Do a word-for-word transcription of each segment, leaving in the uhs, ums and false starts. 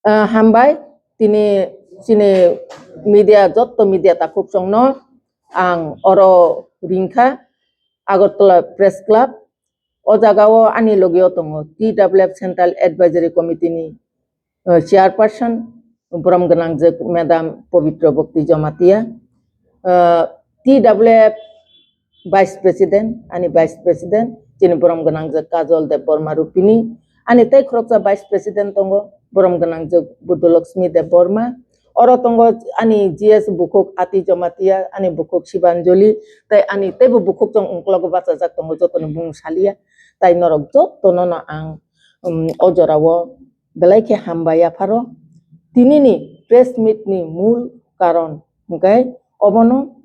Ah, hambai, tini chini media, jotto media takhuk chongno ang oro ringkha, Agartala Press Club. O jagao ani logio tongo T W F Central Advisory Committee ni, ah, chairperson, borom gwnangjak Madam Pabitra Bhakti Jamatia, ah, T W F Vice President, ani Vice President, chini borom gwnangjak Kajol Debbarma Rupini, ani tei khoroksa Vice President tongo, borom gwnangjak Buddhalaxmi Debbarma, oro tongo ani G S bukhuk Ati Jamatia, ani bukhuk Shibanjali, tei ani teibo bukhuk chong ungklogo bachajak tongo, jotoni bumung salia, tai norok jottono no ang, um, o jorao belai khe hambai yapharo. Tinini press meet ni mul karon hwnkhe obono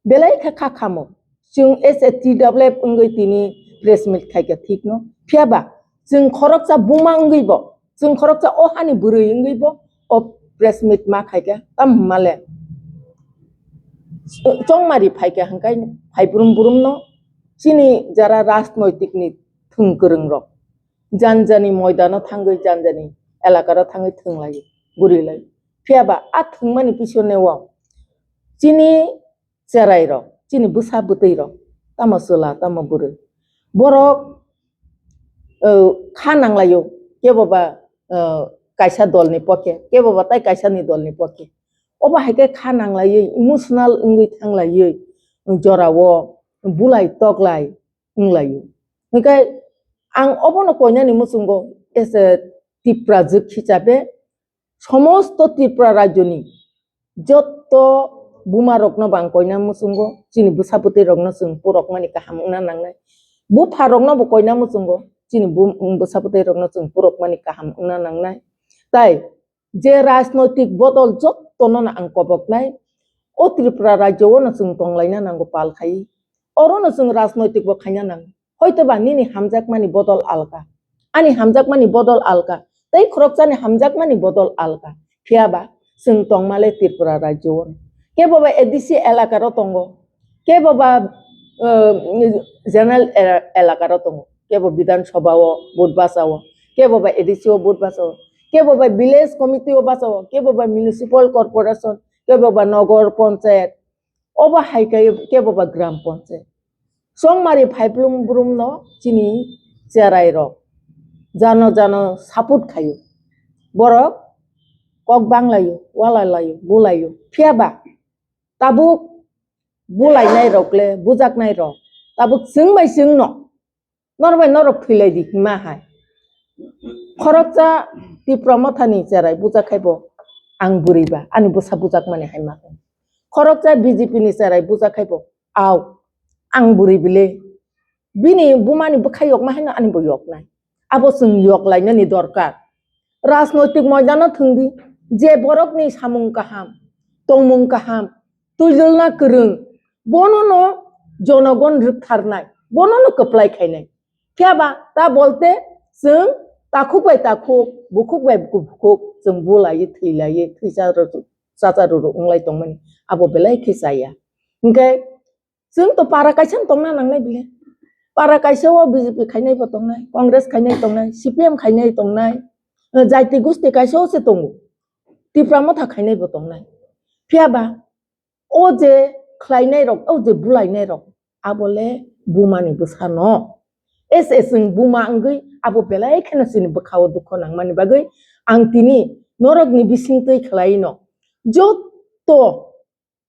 belai khe kha khamo. Chwng as a T W F wngwi tini press meet khaikha thikno. Phiya ba chwng khoroksa buma wngwi bo, chwng khoroksa o hani bwrwi wngwi bo o press meet ma khaikha. Tamo hwnmale chongmari phaikha hwnkhe phai brum brumno chini jara rajnoitik ni thwng kwrwng rok janjani moidano thangwi janjani elakaro thangwi thwnglaio, gurilai. Phiya ba a thwngmani pisoneo chini cherai rok, chini bwsa bwtwi rok, tamo chwla, tamo bwrwi, borok, uh, kha nanglaio, kebo ba, uh, kaisa dolni pokhe, kebo ba tai kaisani dolni pokhe. Obo hai khe kha nanglaiwi, emotional wngwi thanglaiwi, jorao bulai toklai wnglaio. Hwnkhe ang obono koinani muchungo as a Tipra jwk hisabe somosto Tripura rajyoni jotto buma rokno bo ang koina muchungo, chini bwsa bwtwi rokno chwng purokmani kaham wngna nangnai. Bupha rokno bo koina muchungo, chini bu-, bwsa bwtwi rokno chwng purokmani kaham wngna nangnai. Tai je rajnoitik bodol jottono no ang koboknai, o Tripura rajyo-o no chwng tonglaina nango pal khai. Oro no chwng rajnoitik bo khaina nango. Hoito ba nini hamjakmani bodol alka, ani hamjakmani bodol alka, tei khoroksani hamjakmani bodol alka. Phiya ba chwng tongmale Tripura rajyo-o no. Kebo ba A D C elaka ro tongo, kebo ba, eh, general era-, elaka ro tongo, kebo Bidhan Sabha o vote bacha o, kebo ba A D C o vote bacha o, kebo ba village committee o bacha o, kebo ba municipal corporation, kebo ba nogor panchayat, obo hai khe kebo ba gram panchayat. Chongmari phaiphilung brumno chini cherai rok jano jano support khaio. Borok kok banglaio, walalaio, bulaio. Phiya ba tabuk bulainai rok le, bujaknai rok tabuk chwng bai chwngno norok bai norok thwilai di hima hai. Khoroksa Tipra Mothani cherai bujak khai bo ang bwrwi ba, ani bwsa bujakmani hai ma khe. Khoroksa B J P ni cherai bujak khai bo, au, ang bwrwi bile. Bini bumani bwkha yokma haino ani bo yoknai. Abo chwng yoklainani dorkar. Rajnoitik moidano thwngdi, je borokni samung kaham, tongmung kaham, twijlna kwrwng, bonono jonogon rwktharnai, bonono kwplai khainai. Phiya ba ta bolte chwng takhuk bai takhuk, bukhuk bai bukhuk, chwng bulaiwi, thwilaiwi, thwisa rw-, chacha rw-, rw-, wnglai tongmani, abo belai khe chaya. Hwnkhe chwng to para kaisa no tongna nangnai bile. Para kaisa o B J P khainai bo tongnai, Congress khainai tongnai, C P M khainai tongnai, eh, jaiti gusti kaisa o se tongo, Tipra Motha khainai bo tongnai. Phiya ba o je khlainai rok, o je bulainai rok, abo le bumani bwsa no. Es es chwng buma wngwi abo belai kheno chini bwkha o dukho nangmani bagwi ang tini norokni bisingtwi khlai no jotto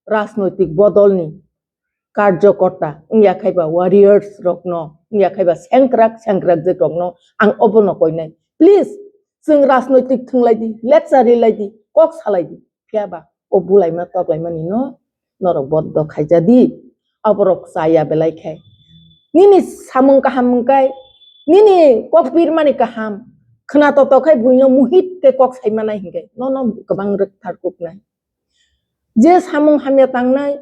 rajnoitik bodolni karjokorta wngya khai ba warriors rokno, wngya khai ba sengkrak sengkrak je rokno ang obono koinai. Please, chwng rajnoitik thwnglai di, lecture rilai di, kok salai di. Phiya ba o bulaima toklaimani no norok boddo khaija di. Aborok chaya belai khai. Nini samung kaham wngkai, nini kok pirmani kaham, khna toto khai buino muhit khe kok saimanai hinkai nono kwbang rwktharkuknai. Je samung hamya tangnai,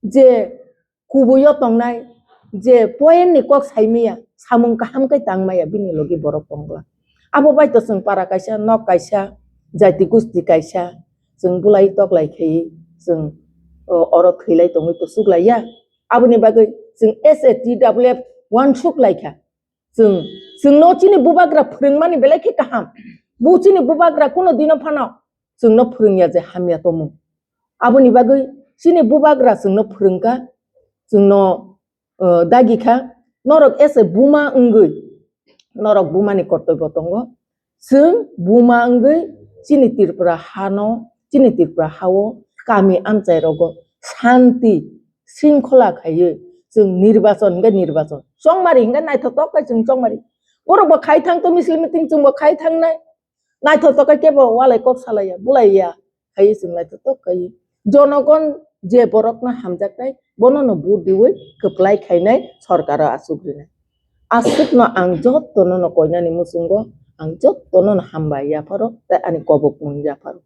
je kubuio tongnai, je point ni kok saimaya, samung kaham khe tangmaya, bini logi borok tongla. Abo bai to chwng para kaisa, nok kaisa, jati gusti kaisa, chwng bulai toklai khai chwng, o, oro thwilai tongwi to suklaiya. Aboni bagwi chwng as a T W F uansuk laikha. Chwng, chwngno chini bubagra phwrwngmani belai khe kaham. Bu chini bubagra kuno dino phano chwngno phwrwngya je hamya tongmung. Aboni bagwi chini bubagra chwngno phwrwngkha, chwngno, uh, dagikha. Norok ese buma wngwi, norok bumani kortoibo tongo. Chwng buma wngwi chini Tripura hano, chini Tripura hao kami amchai rogo santi, sringkhola khaiwi chwng nirbachon hingke nirbachon, chongmari hingke naithotok khe chwng chongmari. Borok bo khai thang to misil meeting, chwng bo khai thangnai. Naithotok khe kebo walai kok salaiya, bulaiya. Khaiwi chwng naithotok khaiwi. Jonogon je borokno hamjaknai, bono no vote diwi kwplai khainai sorkaro achuk rinai. Aswkno ang jottono no koinani muchungo, ang jottono no hambai yapharo, tei ani kobokmung yapharo.